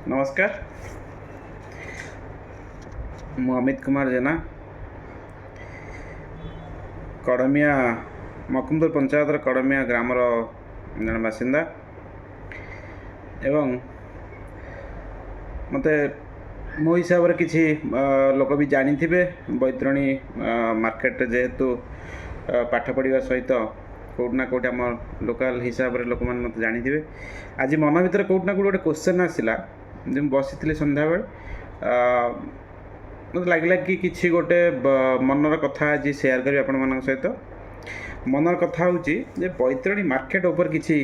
ନମସ୍କାର, ମୁଁ ଅମିତ କୁମାର ଜେନା, କଡ଼ମିଆ ମକୁନ୍ଦପୁର ପଞ୍ଚାୟତର କଡ଼ମିଆ ଗ୍ରାମର ଜଣେ ବାସିନ୍ଦା। ଏବଂ ମୋତେ ମୋ ହିସାବରେ କିଛି ଲୋକ ବି ଜାଣିଥିବେ। ବୈତରଣୀ ମାର୍କେଟରେ ଯେହେତୁ ପାଠ ପଢ଼ିବା ସହିତ କେଉଁଠି ନା କେଉଁଠି ଆମ ଲୋକାଲ୍ ହିସାବରେ ଲୋକମାନେ ମୋତେ ଜାଣିଥିବେ। ଆଜି ମନ ଭିତରେ କେଉଁଠି ନା କେଉଁଠି ଗୋଟେ କୋଶ୍ଚେନ୍ ଆସିଲା ଯେ ମୁଁ ବସିଥିଲି ସନ୍ଧ୍ୟାବେଳେ, ମୋତେ ଲାଗିଲା କି କିଛି ଗୋଟେ ମନର କଥା ଆଜି ସେୟାର କରିବି ଆପଣମାନଙ୍କ ସହିତ। ମନର କଥା ହେଉଛି ଯେ ବୈତରଣୀ ମାର୍କେଟ ଉପରେ କିଛି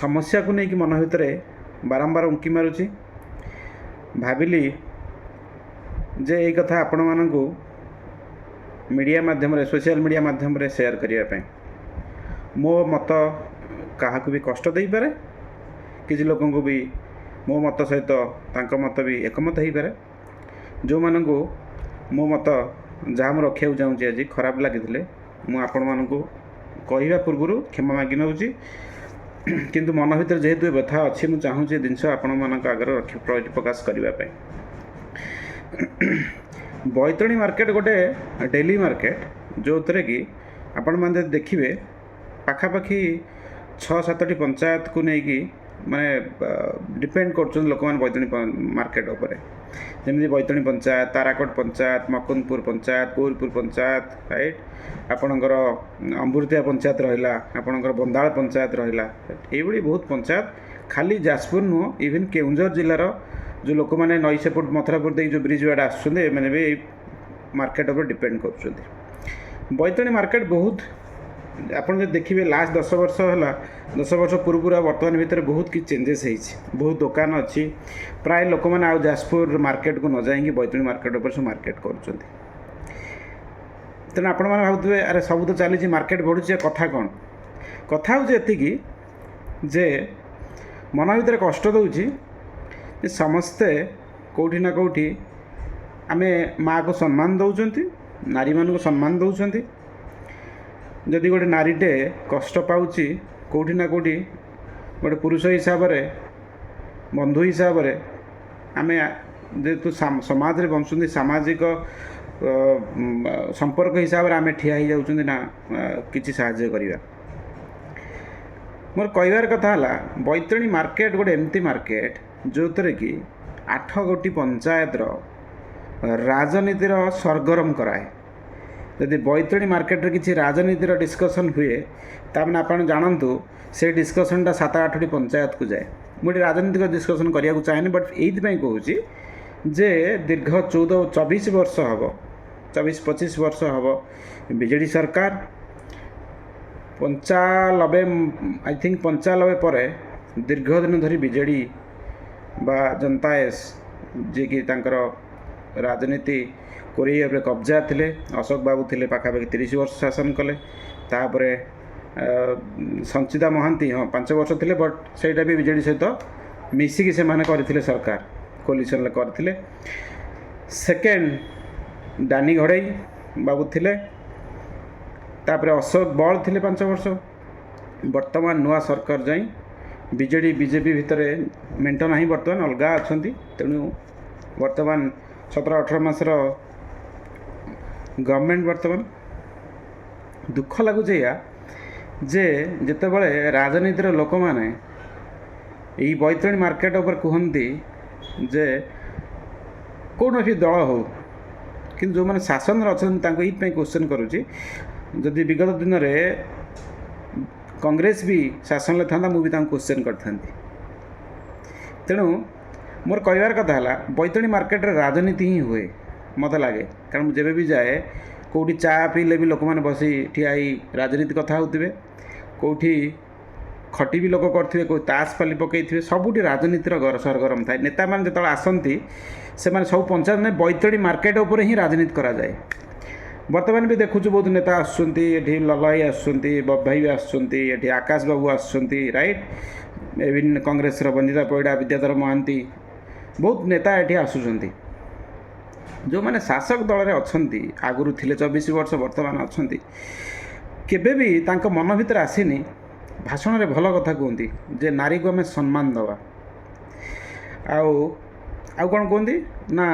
ସମସ୍ୟାକୁ ନେଇକି ମନ ଭିତରେ ବାରମ୍ବାର ଉଙ୍କି ମାରୁଛି। ଭାବିଲି ଯେ ଏଇ କଥା ଆପଣମାନଙ୍କୁ ମିଡ଼ିଆ ମାଧ୍ୟମରେ, ସୋସିଆଲ ମିଡ଼ିଆ ମାଧ୍ୟମରେ ସେୟାର କରିବା ପାଇଁ। ମୋ ମତ କାହାକୁ ବି କଷ୍ଟ ଦେଇପାରେ, କିଛି ଲୋକଙ୍କୁ ବି ମୋ ମତ ସହିତ ତାଙ୍କ ମତ ବି ଏକମତ ହେଇପାରେ। ଯେଉଁମାନଙ୍କୁ ମୋ ମତ ଯାହା ମୁଁ ରଖିବାକୁ ଚାହୁଁଛି ଆଜି ଖରାପ ଲାଗିଥିଲେ, ମୁଁ ଆପଣମାନଙ୍କୁ କହିବା ପୂର୍ବରୁ କ୍ଷମା ମାଗି ନେଉଛି। କିନ୍ତୁ ମନ ଭିତରେ ଯେହେତୁ ଏ ବ୍ୟଥା ଅଛି, ମୁଁ ଚାହୁଁଛି ଏ ଜିନିଷ ଆପଣମାନଙ୍କ ଆଗରେ ରଖି ପ୍ରକାଶ କରିବା ପାଇଁ। ବୈତରଣୀ ମାର୍କେଟ ଗୋଟେ ଡେଲି ମାର୍କେଟ, ଯେଉଁଥିରେ କି ଆପଣମାନେ ଯଦି ଦେଖିବେ ପାଖାପାଖି 6-7ଟି ପଞ୍ଚାୟତକୁ ନେଇକି ମାନେ ଡିପେଣ୍ଡ କରୁଛନ୍ତି ଲୋକମାନେ ବୈତରଣୀ ମାର୍କେଟ ଉପରେ। ଯେମିତି ବୈତରଣୀ ପଞ୍ଚାୟତ, ତାରାକୋଟ ପଞ୍ଚାୟତ, ମକୁନ୍ଦପୁର ପଞ୍ଚାୟତ, ଗୌରୀପୁର ପଞ୍ଚାୟତ, ରାଇଟ୍, ଆପଣଙ୍କର ଅମୃତିଆ ପଞ୍ଚାୟତ ରହିଲା, ଆପଣଙ୍କର ବନ୍ଦାଳ ପଞ୍ଚାୟତ ରହିଲା, ଏଇଭଳି ବହୁତ ପଞ୍ଚାୟତ। ଖାଲି ଯାଜପୁର ନୁହଁ, ଇଭେନ୍ କେଉଁଝର ଜିଲ୍ଲାର ଯେଉଁ ଲୋକମାନେ ନଈ ସେପଟ ମଥୁରାପୁର ଦେଇ ଯେଉଁ ବ୍ରିଜ୍ ବାଟେ ଆସୁଛନ୍ତି, ଏମାନେ ବି ଏଇ ମାର୍କେଟ ଉପରେ ଡିପେଣ୍ଡ କରୁଛନ୍ତି। ବୈତରଣୀ ମାର୍କେଟ ବହୁତ, ଆପଣ ଯଦି ଦେଖିବେ ଲାଷ୍ଟ 10 ବର୍ଷ ହେଲା, 10 ବର୍ଷ ପୂର୍ବରୁ ଆଉ ବର୍ତ୍ତମାନ ଭିତରେ ବହୁତ କିଛି ଚେଞ୍ଜେସ୍ ହେଇଛି। ବହୁତ ଦୋକାନ ଅଛି, ପ୍ରାୟ ଲୋକମାନେ ଆଉ ଯାଜପୁର ମାର୍କେଟକୁ ନ ଯାଇକି ବୈତରଣୀ ମାର୍କେଟ ଉପରେ ସବୁ ମାର୍କେଟ କରୁଛନ୍ତି। ତେଣୁ ଆପଣମାନେ ଭାବୁଥିବେ, ଆରେ ସବୁ ତ ଚାଲିଛି, ମାର୍କେଟ ବଢ଼ୁଛି, ଏ କଥା କ'ଣ? କଥା ହେଉଛି ଏତିକି ଯେ ମନ ଭିତରେ କଷ୍ଟ ଦେଉଛି ଯେ ସମସ୍ତେ କେଉଁଠି ନା କେଉଁଠି ଆମେ ମାଆକୁ ସମ୍ମାନ ଦେଉଛନ୍ତି, ନାରୀମାନଙ୍କୁ ସମ୍ମାନ ଦେଉଛନ୍ତି। ଯଦି ଗୋଟେ ନାରୀଟେ କଷ୍ଟ ପାଉଛି, କେଉଁଠି ନା କେଉଁଠି ଗୋଟେ ପୁରୁଷ ହିସାବରେ, ବନ୍ଧୁ ହିସାବରେ ଆମେ ଯେହେତୁ ସମାଜରେ ବଞ୍ଚୁଛନ୍ତି, ସାମାଜିକ ସମ୍ପର୍କ ହିସାବରେ ଆମେ ଠିଆ ହେଇଯାଉଛନ୍ତି ନା କିଛି ସାହାଯ୍ୟ କରିବା। ମୋର କହିବାର କଥା ହେଲା, ବୈତରଣୀ ମାର୍କେଟ ଗୋଟେ ଏମିତି ମାର୍କେଟ ଯେଉଁଥିରେ କି 8 ଗୋଟି ପଞ୍ଚାୟତର ରାଜନୀତିର ସରଗରମ କରାଏ। ଯଦି ବୈତରଣୀ ମାର୍କେଟରେ କିଛି ରାଜନୀତିର ଡିସ୍କସନ୍ ହୁଏ, ତାମାନେ ଆପଣ ଜାଣନ୍ତୁ ସେଇ ଡିସ୍କସନ୍ଟା 7-8ଟି ପଞ୍ଚାୟତକୁ ଯାଏ। ମୁଁ ଏଠି ରାଜନୀତିକ ଡିସ୍କସନ୍ କରିବାକୁ ଚାହେଁନି, ବଟ୍ ଏଇଥିପାଇଁ କହୁଛି ଯେ ଦୀର୍ଘ 14-24 ବର୍ଷ ହେବ, 24-25 ବର୍ଷ ହେବ ବିଜେଡ଼ି ସରକାର 95, I think 95 ପରେ ଦୀର୍ଘ ଦିନ ଧରି ବିଜେଡ଼ି ବା ଜନତା ଏସ୍, ଯିଏକି ତାଙ୍କର ରାଜନୀତି କୋରେଇ ଉପରେ କବ୍ଜା ଥିଲେ, ଅଶୋକ ବାବୁ ଥିଲେ, ପାଖାପାଖି 30 ବର୍ଷ ଶାସନ କଲେ। ତାପରେ ସଞ୍ଚିତା ମହାନ୍ତି, ହଁ, 5 ବର୍ଷ ଥିଲେ, ବଟ୍ ସେଇଟା ବି ବିଜେଡ଼ି ସହିତ ମିଶିକି ସେମାନେ କରିଥିଲେ ସରକାର, କୋଲିସନରେ କରିଥିଲେ। ସେକେଣ୍ଡ ଡାନି ଘଡ଼େଇ ବାବୁ ଥିଲେ, ତାପରେ ଅଶୋକ ବଳ ଥିଲେ 5 ବର୍ଷ। ବର୍ତ୍ତମାନ ନୂଆ ସରକାର ଯାଇ ବିଜେଡ଼ି ବିଜେପି ଭିତରେ ମେଣ୍ଟ ନାହିଁ, ବର୍ତ୍ତମାନ ଅଲଗା ଅଛନ୍ତି। ତେଣୁ ବର୍ତ୍ତମାନ 17-18 ମାସର ଗଭର୍ଣ୍ଣମେଣ୍ଟ। ବର୍ତ୍ତମାନ ଦୁଃଖ ଲାଗୁଛି ଏଇଆ ଯେ ଯେତେବେଳେ ରାଜନୀତିର ଲୋକମାନେ ଏଇ ବୈତରଣୀ ମାର୍କେଟ ଉପରେ କୁହନ୍ତି ଯେ କୌଣସି ଦଳ ହେଉ, କିନ୍ତୁ ଯେଉଁମାନେ ଶାସନରେ ଅଛନ୍ତି ତାଙ୍କୁ ଏଇଥିପାଇଁ କ୍ୱେଶ୍ଚନ୍ କରୁଛି, ଯଦି ବିଗତ ଦିନରେ କଂଗ୍ରେସ ବି ଶାସନରେ ଥାନ୍ତା, ମୁଁ ବି ତାଙ୍କୁ କ୍ୱେଶ୍ଚନ୍ କରିଥାନ୍ତି। ତେଣୁ ମୋର କହିବାର କଥା ହେଲା, ବୈତରଣୀ ମାର୍କେଟରେ ରାଜନୀତି ହିଁ ହୁଏ ମୋତେ ଲାଗେ। କାରଣ ମୁଁ ଯେବେ ବି ଯାଏ, କେଉଁଠି ଚା ପିଇଲେ ବି ଲୋକମାନେ ବସି ଠିଆ ହେଇ ରାଜନୀତି କଥା ହେଉଥିବେ, କେଉଁଠି ଖଟି ବି ଲୋକ କରିଥିବେ, କେଉଁ ତାସ ପାଲି ପକାଇଥିବେ, ସବୁଠି ରାଜନୀତିର ସରଗରମ ଥାଏ। ନେତାମାନେ ଯେତେବେଳେ ଆସନ୍ତି, ସେମାନେ ସବୁ ପଞ୍ଚାୟତ ମାନେ ବୈତରଣୀ ମାର୍କେଟ ଉପରେ ହିଁ ରାଜନୀତି କରାଯାଏ। ବର୍ତ୍ତମାନ ବି ଦେଖୁଛୁ ବହୁତ ନେତା ଆସୁଛନ୍ତି ଏଠି, ଲଲ ଭାଇ ଆସୁଛନ୍ତି, ବବ ଭାଇ ବି ଆସୁଛନ୍ତି ଏଠି, ଆକାଶ ବାବୁ ଆସୁଛନ୍ତି, ରାଇଟ୍, ଇଭିନ୍ କଂଗ୍ରେସର ବନ୍ଦିତା ପରିଡ଼ା, ବିଦ୍ୟାଧର ମହାନ୍ତି, ବହୁତ ନେତା ଏଠି ଆସୁଛନ୍ତି। ଯେଉଁମାନେ ଶାସକ ଦଳରେ ଅଛନ୍ତି, ଆଗରୁ ଥିଲେ 24 ବର୍ଷ, ବର୍ତ୍ତମାନ ଅଛନ୍ତି, କେବେ ବି ତାଙ୍କ ମନ ଭିତରେ ଆସିନି। ଭାଷଣରେ ଭଲ କଥା କୁହନ୍ତି ଯେ ନାରୀକୁ ଆମେ ସମ୍ମାନ ଦେବା। ଆଉ ଆଉ କ'ଣ କୁହନ୍ତି ନା,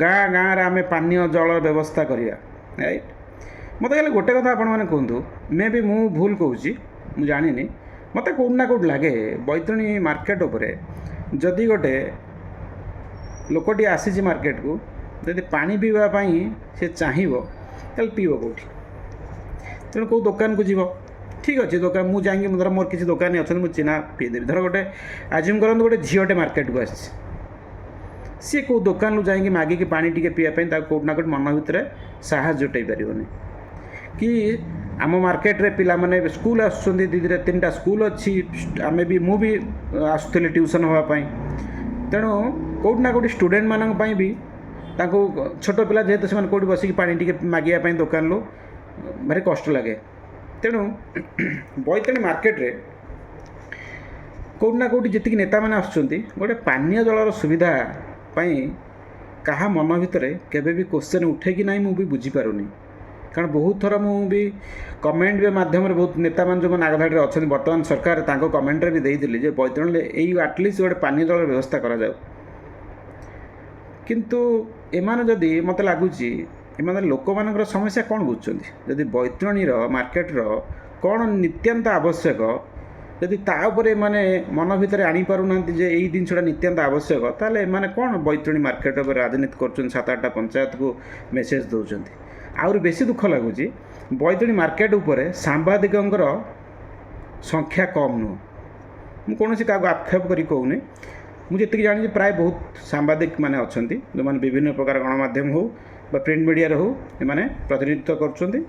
ଗାଁ ଗାଁରେ ଆମେ ପାନୀୟ ଜଳ ବ୍ୟବସ୍ଥା କରିବା, ରାଇଟ୍? ମୋତେ ଖାଲି ଗୋଟେ କଥା ଆପଣମାନେ କୁହନ୍ତୁ, ମେ ବି ମୁଁ ଭୁଲ କହୁଛି, ମୁଁ ଜାଣିନି, ମୋତେ କେଉଁଠି ନା କେଉଁଠି ଲାଗେ ବୈତରଣୀ ମାର୍କେଟ ଉପରେ ଯଦି ଗୋଟେ ଲୋକଟି ଆସିଛି ମାର୍କେଟକୁ, ଯଦି ପାଣି ପିଇବା ପାଇଁ ସେ ଚାହିଁବ, ତାହେଲେ ପିଇବ କେଉଁଠି? ତେଣୁ କେଉଁ ଦୋକାନକୁ ଯିବ? ଠିକ୍ ଅଛି, ଦୋକାନ ମୁଁ ଯାଇକି, ଧର ମୋର କିଛି ଦୋକାନୀ ଅଛନ୍ତି, ମୁଁ ଚିହ୍ନା, ପିଇଦେବି। ଧର ଗୋଟେ ଆଜ୍ୟୁମ୍ କରନ୍ତୁ, ଗୋଟେ ଝିଅଟେ ମାର୍କେଟକୁ ଆସିଛି, ସିଏ କେଉଁ ଦୋକାନରୁ ଯାଇକି ମାଗିକି ପାଣି ଟିକେ ପିଇବା ପାଇଁ ତାକୁ କେଉଁଠି ନା କେଉଁଠି ମନ ଭିତରେ ସାହସ ଜୁଟେଇ ପାରିବନି। କି ଆମ ମାର୍କେଟରେ ପିଲାମାନେ ସ୍କୁଲ ଆସୁଛନ୍ତି, ଦୁଇ ଦୁଇଟା ତିନିଟା ସ୍କୁଲ ଅଛି, ଆମେ ବି, ମୁଁ ବି ଆସୁଥିଲି ଟ୍ୟୁସନ୍ ହେବା ପାଇଁ। ତେଣୁ କେଉଁଠି ନା କେଉଁଠି ଷ୍ଟୁଡ଼େଣ୍ଟମାନଙ୍କ ପାଇଁ ବି, ତାଙ୍କୁ ଛୋଟ ପିଲା ଯେହେତୁ, ସେମାନେ କେଉଁଠି ବସିକି ପାଣି ଟିକେ ମାଗିବା ପାଇଁ ଦୋକାନରୁ ଭାରି କଷ୍ଟ ଲାଗେ। ତେଣୁ ବୈତରଣୀ ମାର୍କେଟରେ କେଉଁଠି ନା କେଉଁଠି ଯେତିକି ନେତାମାନେ ଆସୁଛନ୍ତି, ଗୋଟେ ପାନୀୟ ଜଳର ସୁବିଧା ପାଇଁ କାହା ମନ ଭିତରେ କେବେ ବି କୋଶ୍ଚେନ୍ ଉଠେ କି ନାହିଁ, ମୁଁ ବି ବୁଝିପାରୁନି। କାରଣ ବହୁତ ଥର ମୁଁ ବି କମେଣ୍ଟ ବି ମାଧ୍ୟମରେ ବହୁତ ନେତାମାନେ ଯେଉଁମାନେ ଆଗଧାଡ଼ିରେ ଅଛନ୍ତି ବର୍ତ୍ତମାନ ସରକାର, ତାଙ୍କ କମେଣ୍ଟରେ ବି ଦେଇଥିଲି ଯେ ବୈତରଣୀରେ ଏଇ ଆଟଲିଷ୍ଟ ଗୋଟେ ପାନୀୟ ଜଳର ବ୍ୟବସ୍ଥା କରାଯାଉ। କିନ୍ତୁ ଏମାନେ ଯଦି, ମୋତେ ଲାଗୁଛି ଏମାନେ ଲୋକମାନଙ୍କର ସମସ୍ୟା କ'ଣ ବୁଝୁଛନ୍ତି? ଯଦି ବୈତରଣୀର ମାର୍କେଟର କ'ଣ ନିତ୍ୟାନ୍ତ ଆବଶ୍ୟକ, ଯଦି ତା ଉପରେ ଏମାନେ ମନ ଭିତରେ ଆଣିପାରୁନାହାନ୍ତି ଯେ ଏଇ ଜିନିଷଟା ନିତ୍ୟାନ୍ତ ଆବଶ୍ୟକ, ତାହେଲେ ଏମାନେ କ'ଣ ବୈତରଣୀ ମାର୍କେଟ ଉପରେ ରାଜନୀତି କରୁଛନ୍ତି, 7-8ଟା ପଞ୍ଚାୟତକୁ ମେସେଜ ଦେଉଛନ୍ତି? ଆହୁରି ବେଶୀ ଦୁଃଖ ଲାଗୁଛି, ବୈତରଣୀ ମାର୍କେଟ ଉପରେ ସାମ୍ବାଦିକଙ୍କର ସଂଖ୍ୟା କମ୍ ନୁହଁ। ମୁଁ କୌଣସି କାହାକୁ ଆକ୍ଷେପ କରି କହୁନି। ମୁଁ ଯେତିକି ଜାଣିଛି, ପ୍ରାୟ ବହୁତ ସାମ୍ବାଦିକ ମାନେ ଅଛନ୍ତି, ଯେଉଁମାନେ ବିଭିନ୍ନ ପ୍ରକାର ଗଣମାଧ୍ୟମ ହେଉ ବା ପ୍ରିଣ୍ଟ ମିଡ଼ିଆରେ ହେଉ, ଏମାନେ ପ୍ରତିନିଧିତ୍ୱ କରୁଛନ୍ତି।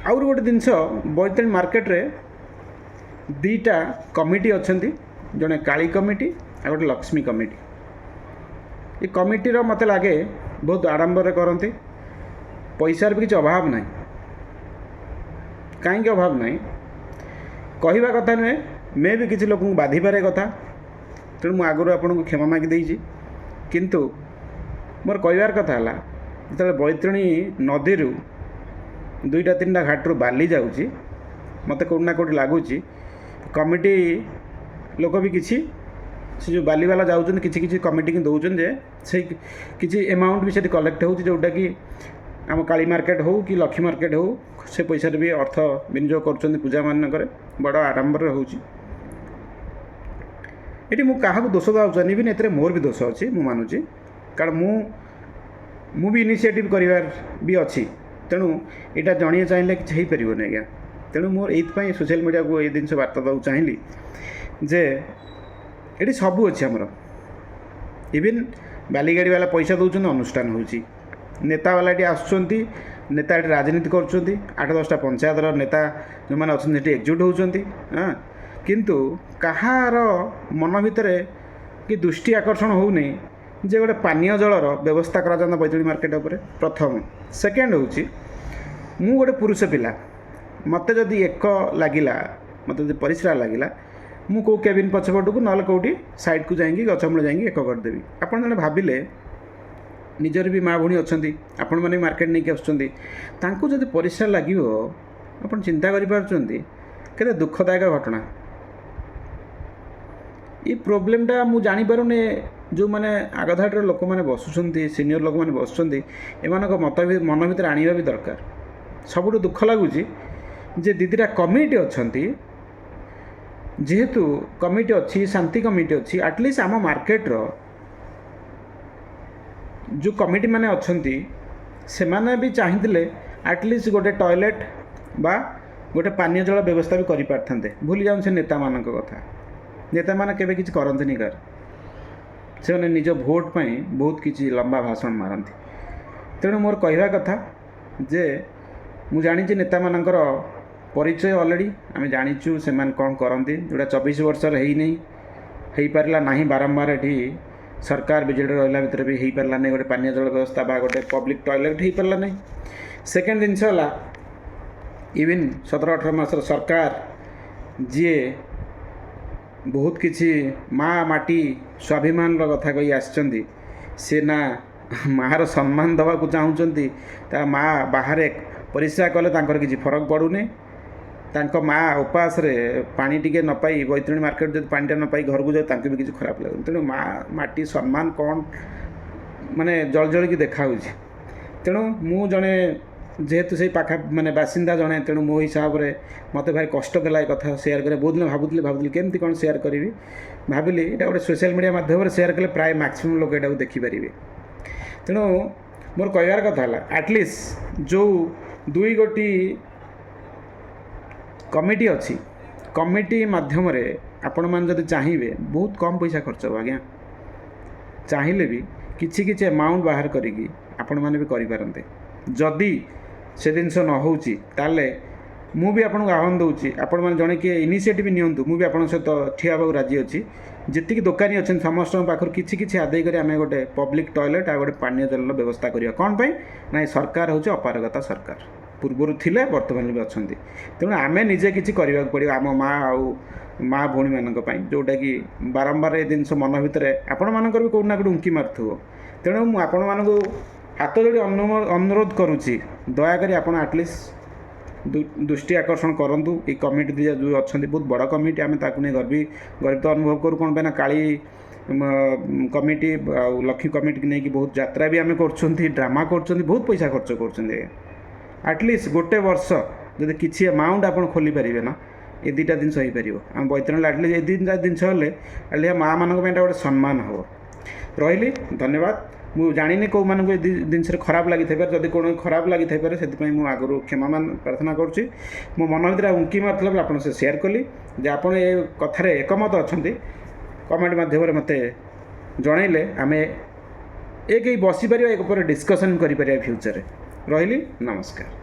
ଆହୁରି ଗୋଟେ ଜିନିଷ, ବୈତରଣୀ ମାର୍କେଟରେ ଦୁଇଟା କମିଟି ଅଛନ୍ତି, ଜଣେ କାଳୀ କମିଟି ଆଉ ଗୋଟେ ଲକ୍ଷ୍ମୀ କମିଟି। ଏ କମିଟିର ମୋତେ ଲାଗେ ବହୁତ ଆଡ଼ମ୍ବରରେ କରନ୍ତି, ପଇସାର ବି କିଛି ଅଭାବ ନାହିଁ। କାହିଁକି ଅଭାବ ନାହିଁ କହିବା କଥା ନୁହେଁ, ମେ ବି କିଛି ଲୋକଙ୍କୁ ବାଧିପାରେ କଥା, ତେଣୁ ମୁଁ ଆଗରୁ ଆପଣଙ୍କୁ କ୍ଷମା ମାଗି ଦେଇଛି। କିନ୍ତୁ ମୋର କହିବାର କଥା ହେଲା, ଯେତେବେଳେ ବୈତରଣୀ ନଦୀରୁ ଦୁଇଟା ତିନିଟା ଘାଟରୁ ବାଲି ଯାଉଛି, ମୋତେ କେଉଁଠି ନା କେଉଁଠି ଲାଗୁଛି କମିଟି ଲୋକ ବି କିଛି ସେ ଯେଉଁ ବାଲିବାଲା ଯାଉଛନ୍ତି, କିଛି କିଛି କମିଟିକି ଦେଉଛନ୍ତି, ଯେ ସେଇ କିଛି ଏମାଉଣ୍ଟ ବି ସେଠି କଲେକ୍ଟ ହେଉଛି, ଯେଉଁଟାକି ଆମ କାଳୀ ମାର୍କେଟ ହେଉ କି ଲକ୍ଷ୍ମୀ ମାର୍କେଟ ହେଉ, ସେ ପଇସାରେ ବି ଅର୍ଥ ବିନିଯୋଗ କରୁଛନ୍ତି ପୂଜାମାନଙ୍କରେ, ବଡ଼ ଆଡ଼ମ୍ବରରେ ହେଉଛି। ଏଠି ମୁଁ କାହାକୁ ଦୋଷ ଦେବାକୁ ଚାହୁଁନି, ଇଭିନ୍ ଏଥିରେ ମୋର ବି ଦୋଷ ଅଛି, ମୁଁ ମାନୁଛି, କାରଣ ମୁଁ ବି ଇନିସିଏଟିଭ୍ କରିବାର ବି ଅଛି। ତେଣୁ ଏଇଟା ଜଣିଏ ଚାହିଁଲେ କିଛି ହେଇପାରିବନି ଆଜ୍ଞା। ତେଣୁ ମୋର ଏଇଥିପାଇଁ ସୋସିଆଲ ମିଡ଼ିଆକୁ ଏଇ ଜିନିଷ ବାର୍ତ୍ତା ଦେବାକୁ ଚାହିଁଲି ଯେ ଏଠି ସବୁ ଅଛି ଆମର। ଇଭିନ୍ ବାଲିଗାଡ଼ି ବାଲା ପଇସା ଦେଉଛନ୍ତି, ଅନୁଷ୍ଠାନ ହେଉଛି, ନେତାବାଲା ଏଠି ଆସୁଛନ୍ତି, ନେତା ଏଠି ରାଜନୀତି କରୁଛନ୍ତି, 8-10ଟା ପଞ୍ଚାୟତର ନେତା ଯେଉଁମାନେ ଅଛନ୍ତି ସେଠି ଏକଜୁଟ ହେଉଛନ୍ତି। ହଁ, କିନ୍ତୁ କାହାର ମନ ଭିତରେ କି ଦୃଷ୍ଟି ଆକର୍ଷଣ ହେଉନି ଯେ ଗୋଟେ ପାନୀୟ ଜଳର ବ୍ୟବସ୍ଥା କରାଯାଆନ୍ତା ବୈତରଣୀ ମାର୍କେଟ ଉପରେ, ପ୍ରଥମ। ସେକେଣ୍ଡ ହେଉଛି, ମୁଁ ଗୋଟେ ପୁରୁଷ ପିଲା, ମୋତେ ଯଦି ଏକ ଲାଗିଲା, ମୋତେ ଯଦି ପରିସ୍ରା ଲାଗିଲା, ମୁଁ କେଉଁ କେବିନ୍ ପଛପଟକୁ ନହେଲେ କେଉଁଠି ସାଇଡ଼କୁ ଯାଇକି, ଗଛ ମୂଳେ ଯାଇକି ଏକ କରିଦେବି। ଆପଣ ଜଣେ ଭାବିଲେ, ନିଜର ବି ମା ଭଉଣୀ ଅଛନ୍ତି, ଆପଣମାନେ ବି ମାର୍କେଟ ନେଇକି ଆସୁଛନ୍ତି, ତାଙ୍କୁ ଯଦି ପରିସ୍ରା ଲାଗିବ, ଆପଣ ଚିନ୍ତା କରିପାରୁଛନ୍ତି କେତେ ଦୁଃଖଦାୟକ ଘଟଣା? ଏ ପ୍ରୋବ୍ଲେମଟା ମୁଁ ଜାଣିପାରୁନି। ଯେଉଁମାନେ ଆଗଧାଡ଼ିର ଲୋକମାନେ ବସୁଛନ୍ତି, ସିନିୟର ଲୋକମାନେ ବସୁଛନ୍ତି, ଏମାନଙ୍କ ମତ ବି ମନ ଭିତରେ ଆଣିବା ବି ଦରକାର। ସବୁଠୁ ଦୁଃଖ ଲାଗୁଛି ଯେ ଦୁଇ ଦୁଇଟା କମିଟି ଅଛନ୍ତି। ଯେହେତୁ କମିଟି ଅଛି, ଶାନ୍ତି କମିଟି ଅଛି, ଆଟଲିଷ୍ଟ ଆମ ମାର୍କେଟର ଯେଉଁ କମିଟି ମାନେ ଅଛନ୍ତି, ସେମାନେ ବି ଚାହିଁଥିଲେ ଆଟଲିଷ୍ଟ ଗୋଟେ ଟଏଲେଟ୍ ବା ଗୋଟେ ପାନୀୟ ଜଳ ବ୍ୟବସ୍ଥା ବି କରିପାରିଥାନ୍ତେ। ଭୁଲି ଯାଉଛନ୍ତି ସେ ନେତାମାନଙ୍କ କଥା। ନେତାମାନେ କେବେ କିଛି କରନ୍ତିନି କାହାର, ସେମାନେ ନିଜ ଭୋଟ୍ ପାଇଁ ବହୁତ କିଛି ଲମ୍ବା ଭାଷଣ ମାରନ୍ତି। ତେଣୁ ମୋର କହିବା କଥା ଯେ ମୁଁ ଜାଣିଛି ନେତାମାନଙ୍କର ପରିଚୟ ଅଲରେଡ଼ି ଆମେ ଜାଣିଛୁ, ସେମାନେ କ'ଣ କରନ୍ତି। ଯେଉଁଟା 24 ବର୍ଷରେ ହେଇନି, ହେଇପାରିଲା ନାହିଁ, ବାରମ୍ବାର ଏଠି ସରକାର ବିଜେଡ଼ି ରହିଲା ଭିତରେ ବି ହେଇପାରିଲା ନାହିଁ, ଗୋଟେ ପାନୀୟ ଜଳ ବ୍ୟବସ୍ଥା ବା ଗୋଟେ ପବ୍ଲିକ୍ ଟଏଲେଟ୍ ହେଇପାରିଲା ନାହିଁ। ସେକେଣ୍ଡ ଜିନିଷ ହେଲା, ଇଭିନ୍ 17-18 ମାସର ସରକାର, ଯିଏ ବହୁତ କିଛି ମା ମାଟି ସ୍ୱାଭିମାନର କଥା କହି ଆସିଛନ୍ତି, ସେ ନା ମାଆର ସମ୍ମାନ ଦେବାକୁ ଚାହୁଁଛନ୍ତି, ତା ମା ବାହାରେ ପରିସ୍ରା କଲେ ତାଙ୍କର କିଛି ଫରକ ପଡ଼ୁନି। ତାଙ୍କ ମା ଉପାସରେ ପାଣି ଟିକେ ନ ପାଇ, ବୈତରଣୀ ମାର୍କେଟ ଯଦି ପାଣିଟା ନ ପାଇ ଘରକୁ ଯାଉ, ତାଙ୍କୁ ବି କିଛି ଖରାପ ଲାଗୁନି। ତେଣୁ ମା ମାଟି ସମ୍ମାନ କ'ଣ ମାନେ ଜଳ ଜଳିକି ଦେଖାହେଉଛି। ତେଣୁ ମୁଁ ଜଣେ ଯେହେତୁ ସେଇ ପାଖା ମାନେ ବାସିନ୍ଦା ଜଣେ, ତେଣୁ ମୋ ହିସାବରେ ମୋତେ ଭାରି କଷ୍ଟ ଦେଲା ଏ କଥା ସେୟାର କରିବା। ବହୁତ ଦିନ ଭାବୁଥିଲି ଭାବୁଥିଲି କେମିତି କ'ଣ ସେୟାର କରିବି। ଭାବିଲି ଏଇଟା ଗୋଟେ ସୋସିଆଲ ମିଡ଼ିଆ ମାଧ୍ୟମରେ ସେୟାର କଲେ ପ୍ରାୟ ମ୍ୟାକ୍ସିମମ୍ ଲୋକ ଏଇଟାକୁ ଦେଖିପାରିବେ। ତେଣୁ ମୋର କହିବାର କଥା ହେଲା, ଆଟଲିଷ୍ଟ ଯେଉଁ ଦୁଇ ଗୋଟି କମିଟି ଅଛି, କମିଟି ମାଧ୍ୟମରେ ଆପଣମାନେ ଯଦି ଚାହିଁବେ, ବହୁତ କମ୍ ପଇସା ଖର୍ଚ୍ଚ ହେବ ଆଜ୍ଞା। ଚାହିଁଲେ ବି କିଛି କିଛି ଆମାଉଣ୍ଟ ବାହାର କରିକି ଆପଣମାନେ ବି କରିପାରନ୍ତେ। ଯଦି ସେ ଜିନିଷ ନ ହେଉଛି, ତାହେଲେ ମୁଁ ବି ଆପଣଙ୍କୁ ଆହ୍ୱାନ ଦେଉଛି, ଆପଣମାନେ ଜଣେ କିଏ ଇନିସିଏଟିଭ୍ ନିଅନ୍ତୁ। ମୁଁ ବି ଆପଣଙ୍କ ସହିତ ଠିଆ ହେବାକୁ ରାଜି ଅଛି। ଯେତିକି ଦୋକାନୀ ଅଛନ୍ତି, ସମସ୍ତଙ୍କ ପାଖରୁ କିଛି କିଛି ଆଦାୟ କରି ଆମେ ଗୋଟେ ପବ୍ଲିକ୍ ଟଏଲେଟ୍ ଆଉ ଗୋଟେ ପାନୀୟ ଜଳର ବ୍ୟବସ୍ଥା କରିବା। କ'ଣ ପାଇଁ ନା ଏ ସରକାର ହେଉଛି ଅପାରଗତା ସରକାର। ପୂର୍ବରୁ ଥିଲେ, ବର୍ତ୍ତମାନ ବି ଅଛନ୍ତି। ତେଣୁ ଆମେ ନିଜେ କିଛି କରିବାକୁ ପଡ଼ିବ ଆମ ମା ଆଉ ମା ଭଉଣୀମାନଙ୍କ ପାଇଁ, ଯେଉଁଟାକି ବାରମ୍ବାର ଏ ଜିନିଷ ମନ ଭିତରେ ଆପଣମାନଙ୍କର ବି କେଉଁଠି ନା କେଉଁଠି ଉଙ୍କି ମାରୁଥିବ। ତେଣୁ ମୁଁ ଆପଣମାନଙ୍କୁ ହାତ ଯୋଡ଼ି ଅନୁରୋଧ କରୁଛି, ଦୟାକରି ଆପଣ ଆଟଲିଷ୍ଟ ଦୃଷ୍ଟି ଆକର୍ଷଣ କରନ୍ତୁ। ଏଇ କମିଟି ଦୁଇଟା ଯେଉଁ ଅଛନ୍ତି, ବହୁତ ବଡ଼ କମିଟି, ଆମେ ତାକୁ ନେଇ ଗର୍ବିତ ଅନୁଭବ କରୁ। କ'ଣ ପାଇଁ ନା କାଳୀ କମିଟି ଆଉ ଲକ୍ଷ୍ମୀ କମିଟିକି ନେଇକି ବହୁତ ଯାତ୍ରା ବି ଆମେ କରୁଛନ୍ତି, ଡ୍ରାମା କରୁଛନ୍ତି, ବହୁତ ପଇସା ଖର୍ଚ୍ଚ କରୁଛନ୍ତି ଆଜ୍ଞା। ଆଟଲିଷ୍ଟ ଗୋଟେ ବର୍ଷ ଯଦି କିଛି ଆମାଉଣ୍ଟ ଆପଣ ଖୋଲିପାରିବେ ନା, ଏ ଦୁଇଟା ଜିନିଷ ହେଇପାରିବ ଆମ ବୈତରଣୀ। ଆଟଲିଷ୍ଟ ଏ ଦୁଇଟା ଜିନିଷ ହେଲେ ଆଟଲିଷ୍ଟ ମାଆମାନଙ୍କ ପାଇଁ ଏଇଟା ଗୋଟେ ସମ୍ମାନ ହେବ। ରହିଲି, ଧନ୍ୟବାଦ। ମୁଁ ଜାଣିନି କେଉଁମାନଙ୍କୁ ଏ ଜିନିଷରେ ଖରାପ ଲାଗିଥାଇପାରେ। ଯଦି କୌଣସି ଖରାପ ଲାଗିଥାଇପାରେ, ସେଥିପାଇଁ ମୁଁ ଆଗରୁ କ୍ଷମା ପ୍ରାର୍ଥନା କରୁଛି। ମୋ ମନ ଭିତରେ ଉଙ୍କି ମାରିଥିଲା ବୋଲି ଆପଣଙ୍କ ସହ ସେୟାର କଲି। ଯେ ଆପଣ ଏ କଥାରେ ଏକମତ ଅଛନ୍ତି, କମେଣ୍ଟ ମାଧ୍ୟମରେ ମୋତେ ଜଣାଇଲେ ଆମେ ଏକ ହେଇ ବସିପାରିବା, ଏକ ଉପରେ ଡିସ୍କସନ୍ କରିପାରିବା ଫ୍ୟୁଚରରେ। ରହିଲି, ନମସ୍କାର।